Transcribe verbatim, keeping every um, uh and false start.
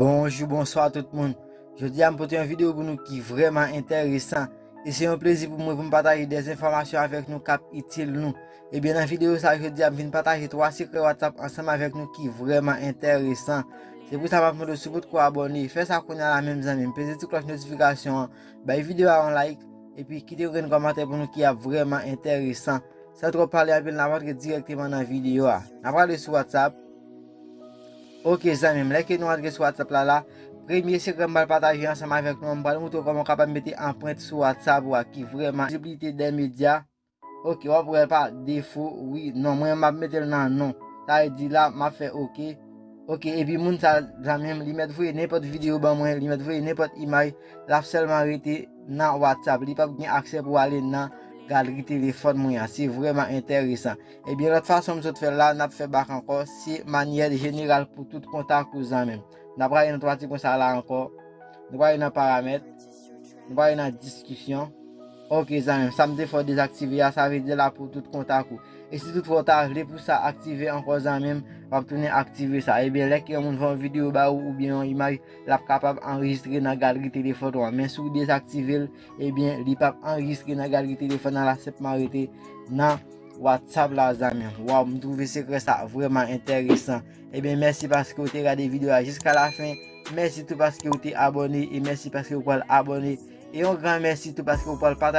Bonjou, bonswa tout moun. Jodi a m pote yon videyo pou nou ki vrèman enteresan. E se yon plezi pou mwen pou m pataje de enfòmasyon avèk nou k ap itil nou. Ebyen nan videyo sa a jodi a m vin pataje twa sekrè WhatsApp ansanm avèk nou ki vrèman enteresan. Se pou sa m ap mande w si w potko abòne, fè sa kounye a la menm zanmi m. Peze ti klòch notifikasyon an, bay videyo a yon like, epi kite yon grenn kòmantè pou nou ki ap vrèman enteresan. San twòp pale anpil, n ap antre dirèkteman nan videyo a. N ap prale sou WhatsApp. Ok zanmi m, lè ke nou antre sou WhatsApp la la, premye sekrè m pral pataje ansanm avèk nou an, m pral moutre w kòman w kapab mete anprent sou WhatsApp ou a ki vrèman vizibilite de medya. Ok, w ap wè pa defo, wi, non, mwen m ap mete l nan non. Sa vle di la, m ap fè ok. Ok, epi moun sa, zanmi m, li mèt voye nenpòt videyo ban mwen, li mèt voye nenpòt imaj, l ap sèlman rete nan WhatsApp. Li p ap gen aksè pou ale nan galri telefòn mwen an. Se vrèman enteresan. Ebyen, lòt fason m sot fè l la, n ap fè bak ankò. Se manyè jeneral pou tout kontak ou, zanmi m. N ap prale nan twa ti pwen sa la ankò. Nou prale nan paramèt. Nou prale nan diskisyon. Ok, zanmi m, sa m te fè w dezaktive a, sa vle di la pou tout kontak ou. E si toutfwa w ta vle pou sa aktive ankò, zanmi m, w ap tounen aktive sa. Ebyen, lè ke yon moun fè yon videyo ba ou oubyen yon imaj, l ap kapab anrejistre nan galri telefòn ou an. Men si w dezaktive l, ebyen, li p ap anrejistre nan galri telefòn nan, l ap senpman rete nan WhatsApp la, zanmi m. Waw, m twouve sekrè sa vrèman enteresan. Ebyen, mèsi paske w te gade videyo a jiska lafen. Mèsi tou paske w te abòne e mèsi paske w pral abòne. E yon gran mèsi tou paske w pral pataje